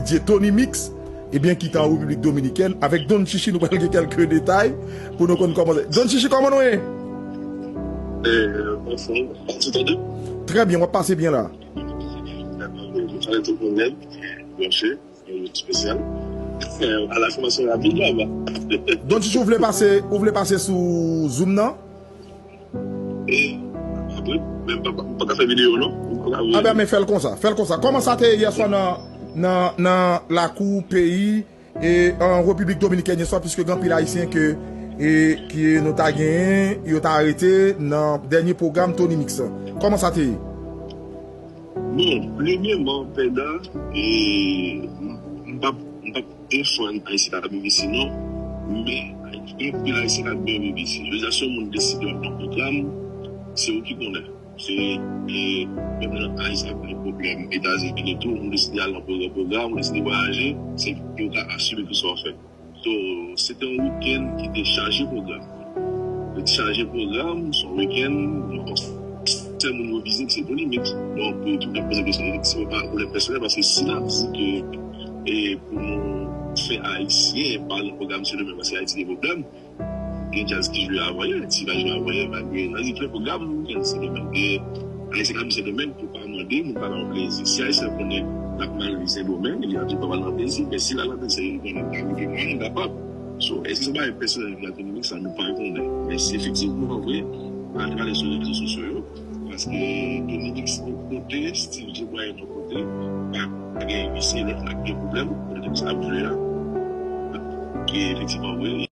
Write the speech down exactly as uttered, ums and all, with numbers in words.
Didier Tony Mix, ebyen, ki te an Repiblik Dominikèn. Avèk Don Chichi, nou pral gen kèlke detay pou nou konn kòman. Don Chichi, kòman nou ye? Eh, anfòm, ou tande? Trè byen, w ap pase byen la. Dakò, tout moun nèt, branche, yon espesyal. Eh, a la fòmasyon rapid la, ba. Don Chichi, ou vle pase, ou vle pase sou Zoom nan? E apre, men m pa, m pa ka fè videyo, non. M pa ka Ah ben, men fè l konsa, fè l konsa. Kòman sa te ye yè swa nan, nan, nan lakou peyi e an Repiblik Dominikèn yè swa, piske gen anpil Ayisyen ke, e, ke nou ta genyen, yo ta arete nan dènye pwogram Tony Mix lan. Kòman sa te ye? Bon, premyèman, Pèda, e, m, m p ap, m p ap defann Ayisyen k ap viv isi, non. Men, gen anpil Ayisyen k ap byen viv isi. Jodi a, si yon moun deside al nan pwogram, se ou ki konnen. Se, e, menm jan Ayisyen ap gen pwoblèm Etazini tou, ou deside al nan pwogram, pwogram, ou deside vwayaje, se pou ou ka asime tout sa w fè. So, se te yon wikenn ki te chaje pwogram. Li te chaje pwogram, se yon wikenn, yon sèl moun yo vize, se Tony Mix. Donk, tout moun ap poze kesyon, se pa yon pwoblèm pèsonèl, paske si n ap di ke, e, pou nou fè Ayisyen pa nan pwogram, se nou menm, paske Ayiti gen pwoblèm, gen djaz ki jwe avan yè, si pa jwe avan yè, pa jwe. Nan diferan pwogram, gen Sendomeng, gen Ayisyen k ap viv Sendomeng, pou pa mande, moun pa nan yon plezi. Si Ayisyen konnen l ap mal viv Sendomeng, li ap di pa mal nan plezi, men si l al nan plezi, li konnen l ka viv mwayen, li kapab. So, èske se yon bagay pèsonèl li ak Tony Mix la, nou pa konnen. Men si efektivman vre, al gade sou rezo sosyo yo, paske Tony Mix yon kote, Steve J Boy yon kote, pa gen misye lòt la gen pwoblèm, kote Tony Mix ap jwe a. Ki efektivman vre,